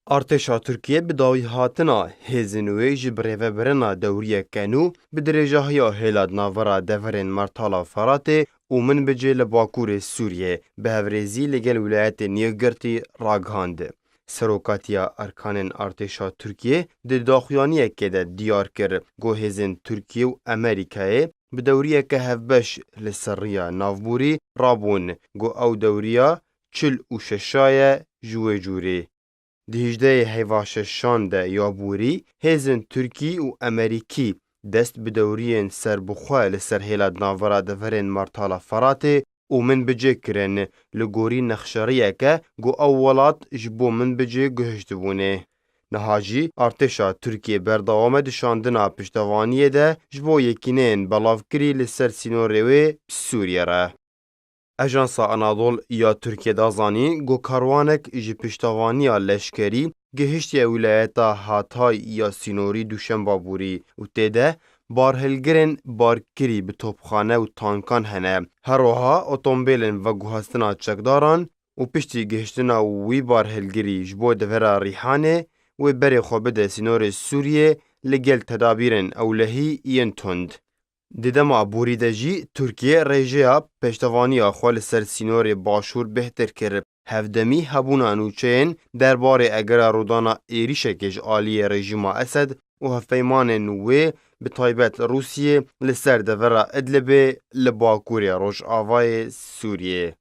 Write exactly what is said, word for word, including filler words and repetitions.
Artêşa Tirkiyê bi dawî hatina hêzên wê ji birêvebirina dewriyeke nû bi dirêjahiya hêla di navbera deverên Mertala Feratê û Minbicê li bakurê Sûriyê bi hevrêzî li gel Wîlayetên Yekgirtî ragihand. Serokatiya Erkanên Artêşa Tirkiyê di daxuyaniyekê de diyar kir ku hêzên Tirkiyê û Amerîkayê bi dewriyeke hevbeş li ser riya navborî rabûn ku ew dewriya çil û şeşa ye ji wê cûrê. Di hêjdehê heyva şeşan de ya borî, hêzên Tirkî û Amerîkî dest bi dewriyên serbixwe li ser hêla di navbera deverên Mertala Feratê û Minbicê kirin, li gorî nexşeriyeke ku ew welat ji bo Minbicê guhiştibûnê. Niha jî artêşa Tirkiyê berdewam e di şandina piştevaniyê de ji bo yekîneyên belavkirî li ser sînorê wê bi Sûriyê re. Ajansa Anadol ya Tirkiyê da zanîn ku karwanek ji piştevaniya leşkerî gihiştiye wîlayeta Hatay ya sînorî duşemba borî û tê de barhilgirên barkirî bi topxane û tankan hene. Her wiha otombêlên veguhestina çekdaran û piştî gihiştina wî barhilgirî ji bo devera Rîhanê wê berê xwe bide sînorê Sûriyê li gel tedabîrên ewlehî yên tund. Di dema borî de jî Tirkiye rêjeya pêştevaniya xwe li ser sînorê başûr bêhtir kir. Hevdemî hebûna nûçeyên derbarê egera rûdana êrîşekê ji aliyê rejîma Esed û hevpeymanên wê, bi taybet Rûsiyê, li ser devera Idlibê li bakurê rojavayê Sûriyê.